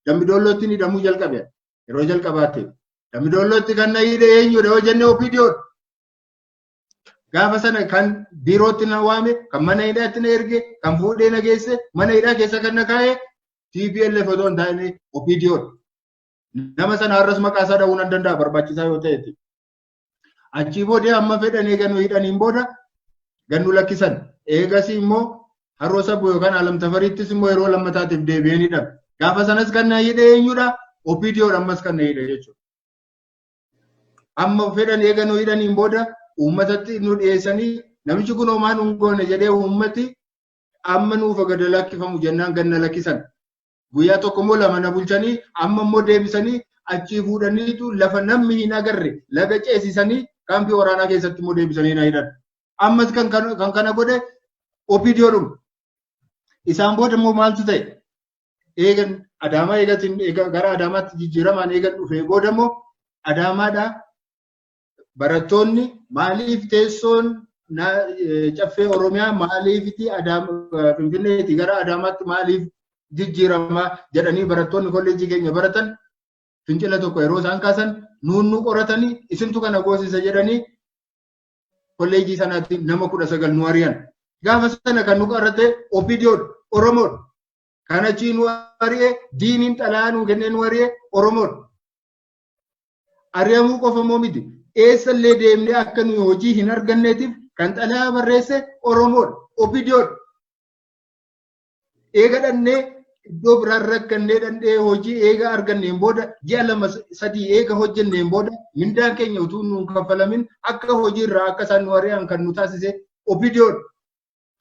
Dambidoollootti hidhamuu jalqabe yeroo jalqabaatti. Dambidoollootti kan na hidhe eenyudha yoo jenne OPDOdha. Gaafa sana kan biirootti na waame, kan mana hidhaatti na erge, kan fuudhee na geesse, mana hidhaa keessa kan na kaa'e TPLF otoo hin taane OPDOdha. Nama sana har'as maqaa isaa dha'uu nan danda'a barbaachisaa yoo ta'etti. Achii booda amma fedhan eega nu hidhaniin booda gannu lakkisan. Eegasii immoo Haroo Sabbuu yookaan Alam Tafariittis immoo yeroo lammataatiif deebi'een hidhame. Gaafa sanas kan na hidhe eenyudha? OPDOdha ammas kan na hidhe jechuudha. Amma fedhan eega nu hidhaniin booda uummatatti nu dhiyeessanii namichi kun homaa nu hin goone jedhee uummati amma nuuf gad lakkifamu jennaan ganna lakkisan. Guyyaa tokko immoo lama na bulchanii amma immoo deebisanii achii fuudhaniitu lafa namni hin agarre laga ceesisanii kaampii waraanaa keessatti immoo deebisanii na hidhan. Ammas kan kana godhe OPDOdhuma. Isaan booda immoo maaltu ta'e? Eegan Adaamaa eegatiin gara Adaamaatti jijjiiramaan eegan dhufee booda immoo Adaamaadhaa barattoonni maaliif teessoon caffee Oromiyaa maaliifiti Finfinneeti gara Adaamaatti maaliif jijjiirama jedhanii barattoonni kolleejjii keenya baratan fincila tokko yeroo isaan kaasan nuun nu qoratanii isintu kana goosisa jedhanii kolleejjii sanaatti nama 19 nu ari'an. Gaafa sana kan nu qorate OPDOdha, Oromoodha. Kan achii nu ari'e diiniin xalayaa nu kennee nu ari'e Oromoodha. Ari'amuu qofa immoo miti. Eessallee deemnee akka nuyi hojii hin arganneetiif kan xalayaa barreesse Oromoodha, OPDOdha. Eega dhannee iddoo biraan rakkannee dhandhee hojii eega arganneen booda ji'a 2 3 eega hojjenneen booda mindaan keenya utuu nuun kaffalamin akka hojii irraa akka isaan nu ari'an kan nu taasise OPDOdha.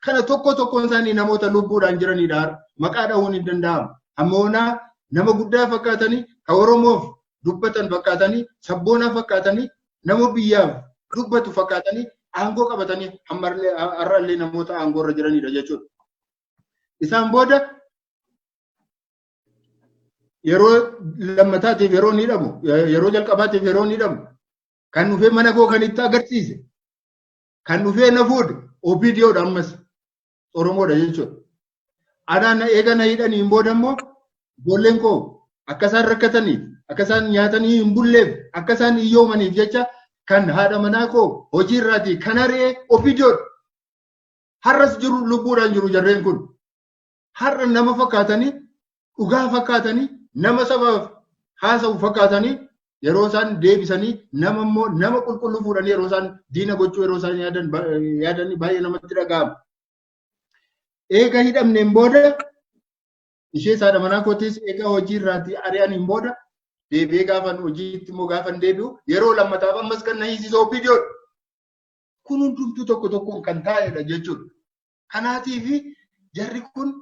Kana tokko tokkoon isaanii namoota lubbuudhaan jiranidha. Maqaa dha'uun hin danda'amu. Hamma onaa nama guddaa fakkaatanii kan Oromoof dubbatan fakkaatanii sabboonaa fakkaatanii nama biyyaaf dubbatu fakkaatanii aangoo qabatanii har'allee namoota aangoo irra jiranidha jechuudha. Isaan booda yeroo lammataatiif yeroo inni hidhamu yeroo jalqabaatiif yeroo inni hidhamu kan dhufee mana koo kan itti agarsiise kan dhufee na fuudhe OPDOdha ammas Oromoodha jechuudha. Anaa na eega na hidhaniin booda immoo ijoolleen koo akka isaan rakkataniif akka isaan nyaatanii hin bulleef akka isaan hiyyoomaniif jecha kan haadha manaa koo hojii irraatii kan ari'e OPDOdha. Har'as jiru lubbuudhaan jiru jarreen kun. Har'a nama fakkaatanii dhugaa fakkaatanii nama sabaaf haasa'u fakkaatanii yeroo isaan deebisanii nama immoo nama qulqulluu fuudhanii yeroo isaan diina gochuu yeroo isaan yaadan baay'ee namatti dhaga'ama. Eega hidhamneen booda ishee haadha manaa kootiis eega hojii irraatii ari'aniin booda deebi'ee gaafan hojiitti immoo gaafan deebi'u yeroo lammataaf ammas kan na hiisise OPDOdha. Kun hundumtuu tokko tokkoon kan taa'edha jechuudha. Kanaatiif jarri kun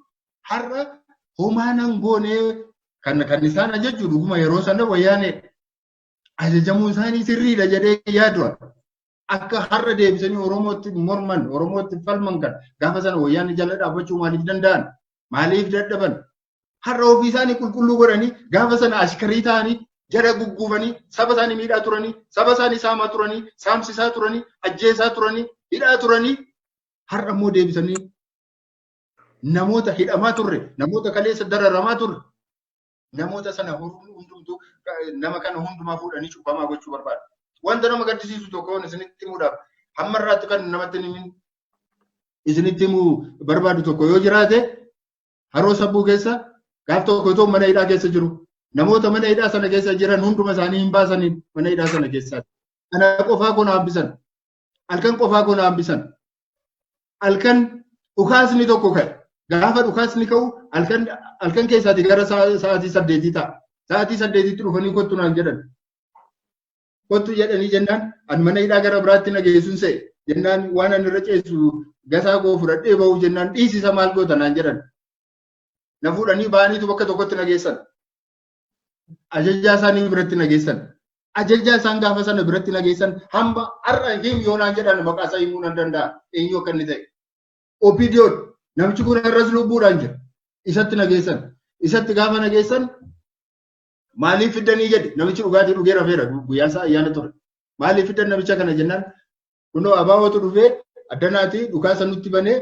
har'a homaa nan goonee kan isaan ajaju dhuguma yeroo sana wayyaanee ajajamuun isaanii sirriidha jedhee yaadu. Akka har'a deebisanii Oromootti morman, Oromootti falman kan gaafa sana wayyaanee jala dhaabbachuu maaliif danda'an? Maaliif dadhaban? Har'a ofii isaanii qulqulluu godhanii gaafa sana ashkarii ta'anii jara gugguufanii saba isaanii miidhaa turanii, saba isaanii saamaa turanii, saamsisaa turanii, ajjeesaa turanii, hidhaa turanii har'a immoo deebisanii namoota hidhamaa turre, namoota kaleessa dararamaa turre, namoota sana hundumtuu nama kana hundumaa fuudhanii cubbamaa gochuu barbaadu. Wanta nama gaddisiisu tokko isinitti himuudhaaf hamma irraatti kan namatti himin isinitti himuu barbaadu tokko yoo jiraate Haroo Sabbuu keessa gaaf tokko otoo mana hidhaa keessa jiru namoota mana hidhaa sana keessa jiran hunduma isaanii hin baasaniin mana hidhaa sana keessaa. Ana qofaa koo na hambisan. Halkan qofaa koo na hambisan. Halkan dhukaasni tokko ka'e. Gaafa dhukaasni ka'u halkan keessaati gara sa'aatii 8 ta'a. Sa'aatii 8tti dhufanii kottu naan jedhan. Kottu jedhanii jennaan an mana hidhaa gara biraatti na geessuun se'e. Jennaan waan ani irra ceesu gasaa koo fudhadhee ba'u jennaan dhiisisa maal goota naan jedhan. Na fuudhanii ba'aniitu bakka tokkotti na geessan. Ajajaa isaanii biratti na geessan. Ajajaa isaan gaafa sana biratti na geessan hamba har'a him yoo naan jedhan maqaa isaa himuu nan danda'a. Eenyu akka inni ta'e. OPDOn namichi kun har'as lubbuudhaan jira. Isatti na geessan. Isatti gaafa na geessan maaliif fiddanii jedhe namichi dhugaatii dhugee rafeera guyyaan isaa ayyaana ture. Maaliif fiddan namicha kana jennaan kunoo abaa'ootu dhufee addanaati dhukaasa nutti banee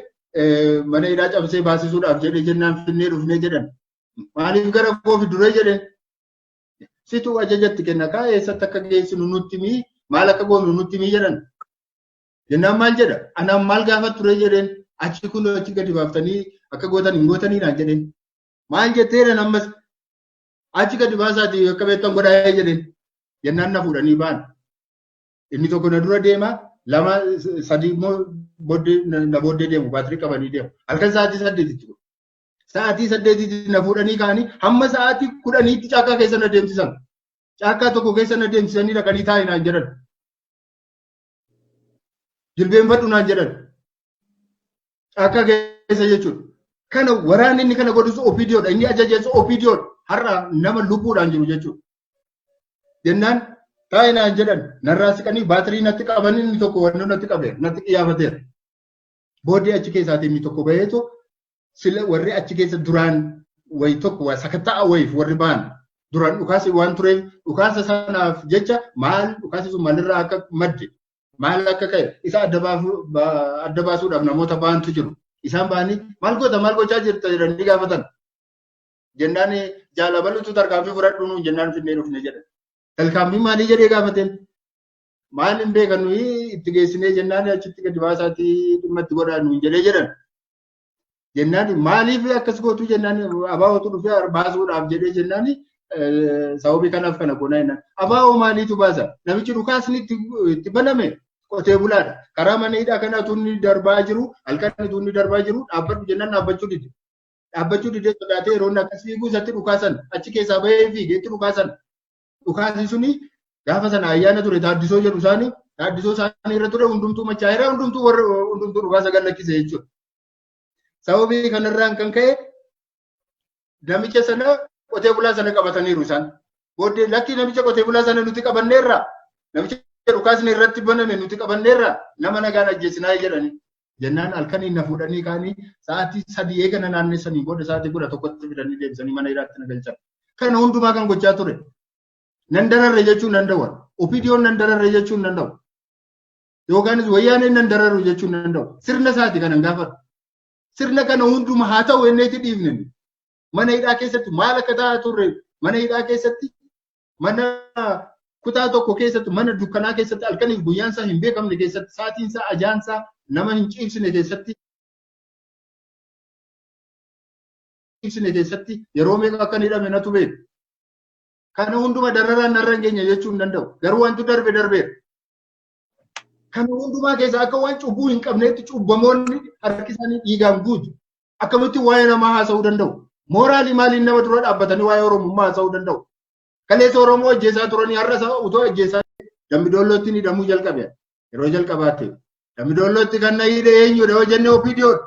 mana hidhaa cabsee baasisuudhaaf jedhee jennaan finnee dhufnee jedhan. Maaliif gara koo fiduree jedheen? Situ ajajatti kenna kaa eessatti akka geessinu nutti mii maal akka goonu nutti mii jedhan. Jennaan maal jedha? Anaan maal gaafa ture jedheen achi kun achi gadi baaftanii akka gootan hin gootanii naan jedheen. Maal jetteedhan ammas achi gadi baasaatii akka beektan godhaa jedheen. Jennaan na fuudhanii ba'an. Inni tokko na dura deema, lama sadii immoo na booddee deemu, baatirii qabanii deemu. Halkan sa'aatii 8tti. Sa'aatii 8tti na fuudhanii ka'anii hamma sa'aatii 10tti caakkaa keessa na deemsisan. Caakkaa tokko keessa na deemsisanii dhaqanii taa'i naan jedhan. Jilbeenfadhu naan jedhan. Caakkaa keessa jechuudha. Kana waraanni inni kana godhus OPDOdha. Inni ajajeessu OPDOdha. Har'a nama lubbuudhaan jiru jechuudha. Jennaan taa'i naan jedhan narraa siqanii baatirii natti qabanii inni tokko wannoo natti qabe natti qiyyaafateera. Booddee achi keessaatii inni tokko baheetu sila warri achi keessa duraan wayi tokko sakatta'a wayiif warri ba'an duraan dhukaasi waan tureef dhukaasa sanaaf jecha maal dhukaasi sun maalirraa akka madde maal akka ka'e isa adda baasuudhaaf namoota ba'antu jiru. Isaan ba'anii maal goota maal gochaa jirta jedhanii gaafatan. Jennaan jaalabalutu tarkaanfii fudhadhu nuun jennaan finnee dhufne jedhan. Tarkaanfii maalii jedhee gaafateen? Maal hin beekan nuyi itti geessinee jennaan achitti gadi baasaatii dhimma itti godhaa nuun jedhee jedhan. Jennaan maaliif akkas gootu jennaan abaa'ootu dhufee baasuudhaaf jedhee jennaan sababii kanaaf kana goonaa jennaan. Abaa'oo maaliitu baasa? Namichi dhukaasni itti baname qotee bulaadha. Karaa mana hidhaa kana utuu darbaa jiru halkan utuu darbaa jiru dhaabbadhu jennaan dhaabbachuu dide. Dhaabbachuu didee sodaatee yeroo inni akkas fiiguu isatti dhukaasan achi keessaa bahee fiigee itti dhukaasan. Dhukaasni suni gaafa sana ayyaana ture taaddisoo jedhu isaanii taaddisoo isaanii irra ture hundumtuu machaa'eera hundumtuu warra hundumtuu dhukaasa gad lakkise jechuudha. Sababii kanarraan kan ka'e namicha sana qotee bulaa sana qabataniiru isaan. Booddee lakki namicha qotee bulaa sana nuti qabanneerra namicha dhukaasni irratti baname nuti qabanneerra nama nagaan ajjeesinaa jedhani. Jennaan halkaniin na fuudhanii ka'anii sa'aatii 3 eega na naannessanii booda sa'aatii 11tti fidanii deebisanii mana hidhaatti na galchan. Kana hundumaa kan gochaa ture. Nan dararre jechuun danda'u. OPDOn nan dararre jechuun danda'u. Yookaanis wayyaaneen nan dararru jechuun danda'u. Sirna isaati kanan gaafadhu. Sirna kana hunduma haa ta'u enneeti dhiifne. Mana hidhaa keessatti maal akka ta'aa turre mana hidhaa keessatti mana kutaa tokko keessatti mana dukkanaa keessatti halkaniif guyyaan isaa hin beekamne keessatti sa'aatiin isaa ajaan isaa nama hin ciibsine keessatti yeroo meeqa akka hidhame natu beeka. Kana hunduma dararaan narra hin geenye jechuu hin danda'u. Garuu wanti darbe darbeera. Kana hundumaa keessa akka waan cubbuu hin qabneetti cubbamoonni harki isaanii dhiigaan guutu. Akkamitti waa'ee namaa haasa'uu danda'u? Mooraalii maaliin nama dura dhaabbatanii waa'ee Oromummaa haasa'uu danda'u? Kaleessa Oromoo ajjeesaa turanii har'a utuu ajjeesaa Dambidollootti hidhamuu jalqabe. Yeroo jalqabaatti. Dambidollootti kan na hidhe eenyudha yoo jenne OPDOdha.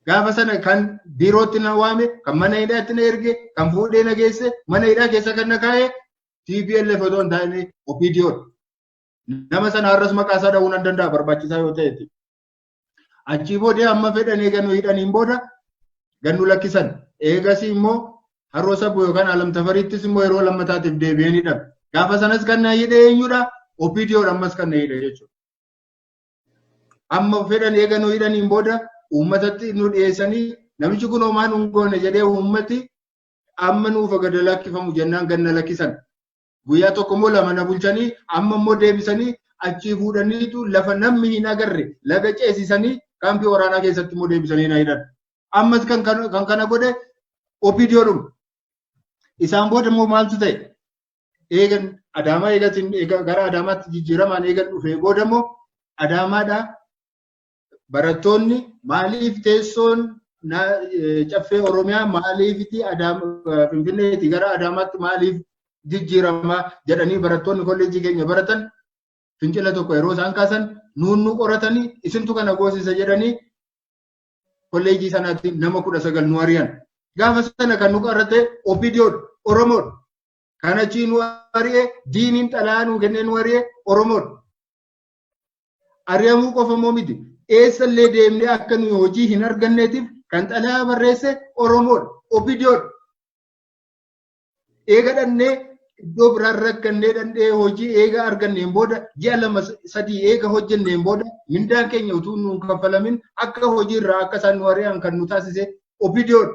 Gaafa sana kan biirootti na waame, kan mana hidhaatti na erge, kan fuudhee na geesse, mana hidhaa keessa kan na kaa'e TPLF otoo hin taane OPDOdha. Nama sana har'as maqaa isaa dha'uu nan danda'a barbaachisaa yoo ta'etti. Achii booda amma fedhan eega nu hidhaniin booda gannu lakkisan. Eegasii immoo Haroo Sabboo yookaan Alam Tafariittis immoo yeroo lammataatiif deebi'een hidhame. Gaafa sanas kan na hidhe eenyudha? OPDOdha ammas kan na hidhe jechuudha. Amma fedhan eega nu hidhaniin booda uummatatti nu dhiyeessanii namichi kun homaa nu hin goone jedhee uummati amma nuuf gad lakkifamu jennaan ganna lakkisan. Guyyaa tokko immoo lama na bulchanii amma immoo deebisanii achii fuudhaniitu lafa namni hin agarre laga ceesisanii kaampii waraanaa keessatti immoo deebisanii na hidhan. Ammas kan kana godhe OPDOdhuma. Isaan booda immoo maaltu ta'e? Eegan Adaamaa eegatiin gara Adaamaatti jijjiiramaan eegan dhufee booda immoo Adaamaadhaa barattoonni maaliif teessoon caffee Oromiyaa maaliifiti Finfinneeti gara Adaamaatti maaliif jijjiiramaa jedhanii barattoonni kolleejjii keenya baratan fincila tokko yeroo isaan kaasan nuun nu qoratanii isintu kana goosisa jedhanii kolleejjii sanaatti nama 19 nu ari'an. Gaafa sana kan nu qorate OPDOdha Oromoodha. Kan achii nu ari'e diiniin xalayaa nuu kennee nu ari'e Oromoodha. Ari'amuu qofa immoo miti. Eessallee deemnee akka nuyi hojii hin arganneetiif kan xalayaa barreesse Oromoodha. OPDOdha. Eega dhannee iddoo biraan rakkannee dhandhee hojii eega arganneen booda ji'a 2 3 eega hojjenneen booda mindaan keenya utuu nuun kaffalamin akka hojii irraa akka isaan nu ari'an kan nu taasise OPDOdha.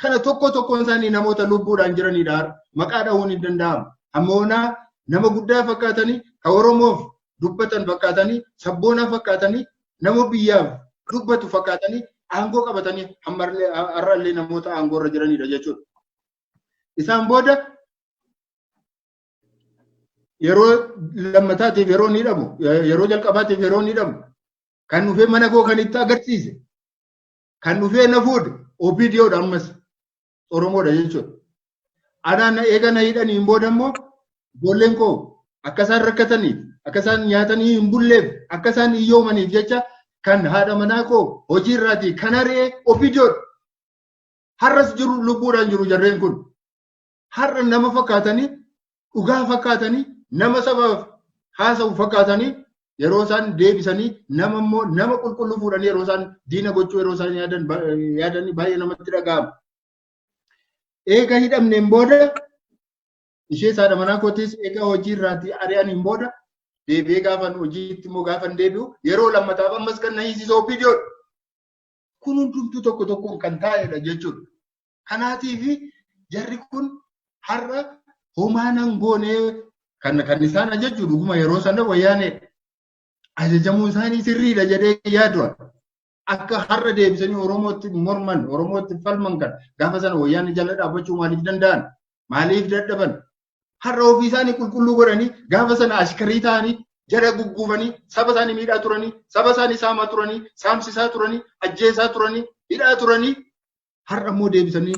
Kana tokko tokkoon isaanii namoota lubbuudhaan jiranidha. Maqaa dha'uun hin danda'amu. Ammoonaa nama guddaa fakkaatanii, kan Oromoof dubbatan fakkaatanii, sabboonaa fakkaatanii, nama biyyaaf dubbatu fakkaatanii aangoo qabatanii har'allee namoota aangoo irra jiranidha jechuudha. Isaan booda yeroo lammataatiif yeroo inni hidhamu, yeroo jalqabaatiif yeroo inni hidhamu, kan dhufee mana koo kan itti agarsiise, kan dhufee na fuudhe OPDOdha ammas Oromoodha jechuudha. Anaan eega na hidhaniin booda immoo ijoolleen koo akka isaan rakkataniif, akka isaan nyaatanii hin bulleef, akka isaan hiyyoomaniif jecha kan haadha manaa koo hojii irraatii kan ari'e OPDOdha. Har'as jiru lubbuudhaan jiru jarreen kun. Har'a nama fakkaatanii, dhugaa fakkaatanii, nama sabaaf haasa'u fakkaatanii yeroo isaan deebisanii nama immoo nama qulqulluu fuudhanii yeroo isaan diina gochuu yeroo isaan yaadan baay'ee namatti dhaga'ama. Eega hidhamneen booda ishee haadha manaa kootis eega hojii irraatii ari'aniin booda deebi'ee gaafan hojiitti immoo gaafan deebi'u yeroo lammataaf ammas kan na hiisisu OPDOdha. Kun hundumtuu tokko tokkoon kan taa'edha jechuudha. Kanaatiif jarri kun har'a homaa nan goonee kan isaan ajaju dhuguma yeroo sana wayyaanedha. Ajajamuun isaanii sirriidha jedhee yaadu. Akka har'a deebisanii Oromootti morman, Oromootti falman kan gaafa sana wayyaanni jala dhaabbachuu maaliif danda'an? Maaliif dadhaban? Har'a ofii isaanii qulqulluu godhanii gaafa sana ashkarii ta'anii jala gugguufanii saba isaanii miidhaa turanii, saba isaanii saamaa turanii, saamsisaa turanii, ajjeesaa turanii, hidhaa turanii har'a immoo deebisanii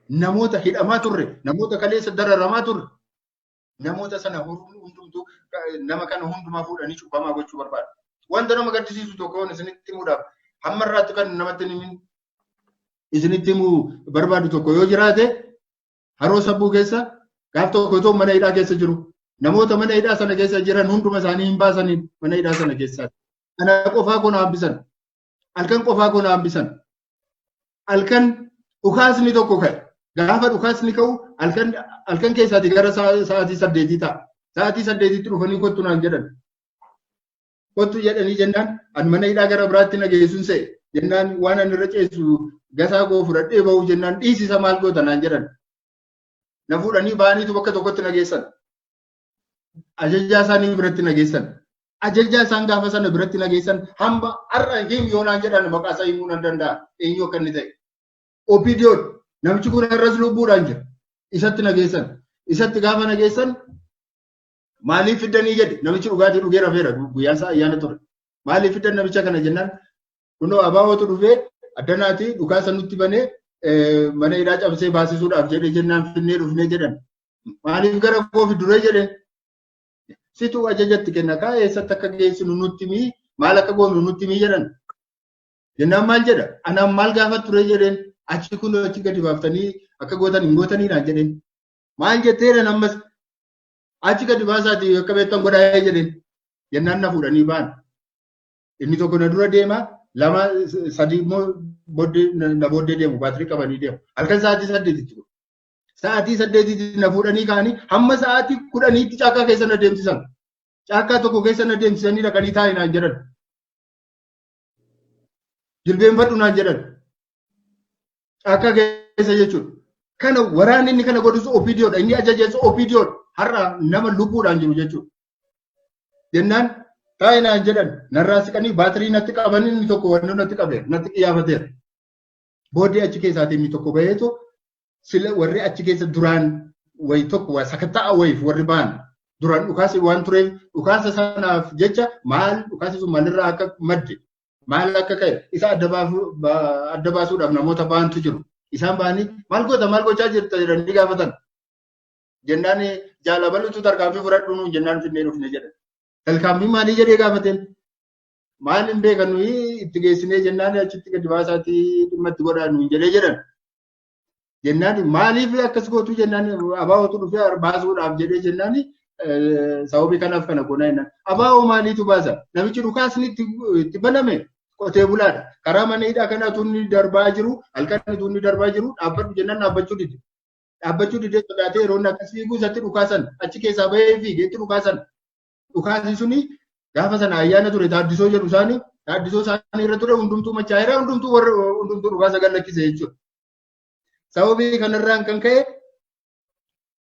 namoota hidhamaa turre, namoota kaleessa dararamaa turre, namoota sana hundumtuu nama kana hundumaa fuudhanii cubbamaa gochuu barbaada. Wanta nama gaddisiisu tokko isinitti himuudhaaf hamma irraatti kan namatti himin isinitti himuu barbaadu tokko yoo jiraate haroo sabbuu keessa gaaf tokko otoo mana hidhaa keessa jiru namoota mana hidhaa sana keessa jiran hunduma isaanii hin baasaniin mana hidhaa sana keessaa. Ana qofaa koo na hambisan. Halkan qofaa koo na hambisan. Halkan dhukaasni tokko ka'e. Gaafa dhukaasni ka'u halkan keessaatii gara sa'aatii 8 ta'a. Sa'aatii 8tti dhufanii kottu naan jedhan. Kottu jedhanii jennaan an mana hidhaa gara biraatti na geessuun se'e. Jennaan waan ani irra ceesu gasaa koo fudhadhee bahu jennaan dhiisisa maal goota naan jedhan. Na fuudhanii ba'aniitu bakka tokkotti na geessan. Ajajaa isaanii biratti na geessan. Ajajaa isaan gaafa sana biratti na geessan hamba har'a him yoo naan jedhan maqaa isaa himuu nan danda'a. Eenyu akka inni ta'e. OPDOn namichi kun har'as lubbuudhaan jira. Isatti na geessan. Isatti gaafa na geessan maaliif fiddanii jedhe namichi dhugaatii dhugee rafeera guyyaan isaa ayyaana ture. Maaliif fiddan namicha kana jennaan kunoo abaa'ootu dhufee addanaati dhukaasa nutti banee mana hidhaa cabsee baasisuudhaaf jedhee jennaan finnee dhufnee jedhan. Maaliif gara koo fiduree jedheen situ ajajatti kenna kaa eessatti akka geessinu nutti himi maal akka goonu nutti himi jedhan. Jennaan maal jedha anaan maal gaafa ture jedheen achi kun achi gadi baaftanii akka gootan hin gootanii naan jedheen. Maal jetteedhan ammas achi gadi baasaati akka beektan godhaa jedheen. Jennaan na fuudhanii ba'an. Inni tokko na dura deema lama sadii immoo na booddee deemu baatirii qabanii deemu. Halkan sa'aatii 8tti. Sa'aatii 8tti na fuudhanii ka'anii hamma sa'aatii 10tti caakkaa keessa na deemsisan. Caakkaa tokko keessa na deemsisanii dhaqanii taa'i naan jedhan. Jilbeenfadhu naan jedhan. Caakkaa keessa jechuudha. Kana waraanni inni kana godhus OPDOdha. Inni ajajees OPDOdha. Har'a nama lubbuudhaan jiru jechuudha. Jennaan taa'i naan jedhan narraa siqanii baatirii natti qabanii inni tokko wannoo natti qabe natti qiyyaafateera. Booddee achi keessaatii inni tokko baheetu sila warri achi keessa duraan wayi tokko sakatta'a wayiif warri ba'an duraan dhukaasi waan tureef dhukaasa sanaaf jecha maal dhukaasi sun maalirraa akka madde maal akka ka'e isa adda baasuudhaaf namoota ba'antu jiru. Isaan ba'anii maal goota maal gochaa jirta jedhanii gaafatan. Jennaan jaalabalutu tarkaanfii fudhadhu nuun jennaan finnee dhufne jedhan. Tarkaanfii maalii jedhee gaafateen maal hin beekan nuyi itti geessinee jennaan achitti gadi baasaatii dhimma itti godhaa nuun jedhee jedhan. Jennaan maaliif akkas gootu jennaan abaa'ootu dhufee baasuudhaaf jedhee jennaan sababii kanaaf kana goonaa jennaan. Abaa'oo maaliitu baasa? Namichi dhukaasni itti baname qotee bulaadha. Karaa mana hidhaa kana utuu inni darbaa jiru halkan utuu inni darbaa jiru dhaabbadhu jennaan dhaabbachuu dide. Dhaabbachuu didee sodaatee yeroo inni akkas fiiguu isatti dhukaasan achi keessaa bahee fiigee itti dhukaasan. Dhukaasni suni gaafa sana ayyaana ture taaddisoo jedhu isaanii taaddisoo isaanii irra ture hundumtuu machaa'eera hundumtuu warra hundumtuu dhukaasa gad lakkise jechuudha. Sababii kanarraan kan ka'e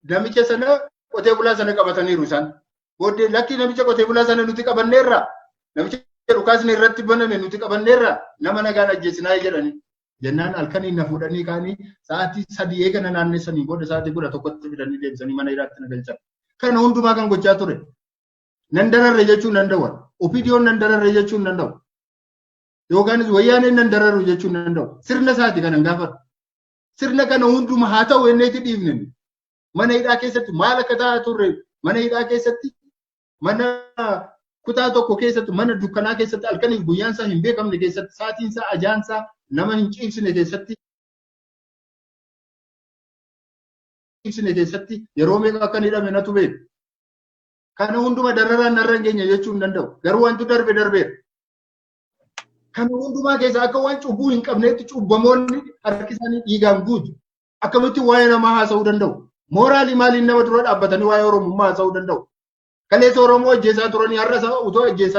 namicha sana, qotee bulaa sana qabataniiru isaan. Booddee lakkii, namicha qotee bulaa sana nuti qabanneerra. Namicha dhukaasni irratti baname nuti qabanneerra, nama nagaan ajjeesinaa jedhani. Jennaan halkaniin na fuudhanii kaanii sa'aatii 3 eegana naannessanii booda sa'aatii 11tti fidanii deebisanii mana hidhaatti na galchan. Kana hundumaa kan gochaa ture. Nan dararre jechuu hin danda'u. OPDOn nan dararre jechuu hin danda'u. Yookaanis Wayyaaneen nan dararu jechuu hin danda'u. Sirna isaati kanan gaafadhu. Sirna kana hunduma haa ta'u enneeti dhiifne. Mana hidhaa keessatti maal akka ta'aa turre, mana hidhaa keessatti, mana kutaa tokko keessatti, mana dukkanaa keessatti, halkaniif guyyaan isaa hin beekamne keessatti, sa'aatiin isaa ajaan isaa nama hin ciibsine keessatti yeroo meeqa akka hidhame natu beeka. Kana hunduma dararaan narra hin geenye jechuu hin danda'u. Garuu wanti darbe darbeera. Kana hundumaa keessa akka waan cubbuu hin qabneetti cubbamoonni harki isaanii dhiigaan guutu. Akkamitti waa'ee namaa haasa'uu danda'u? Mooraalii maaliin nama dura dhaabbatanii waa'ee Oromummaa haasa'uu danda'u? Kaleessa Oromoo ajjeesaa turanii har'a utuu ajjeesaa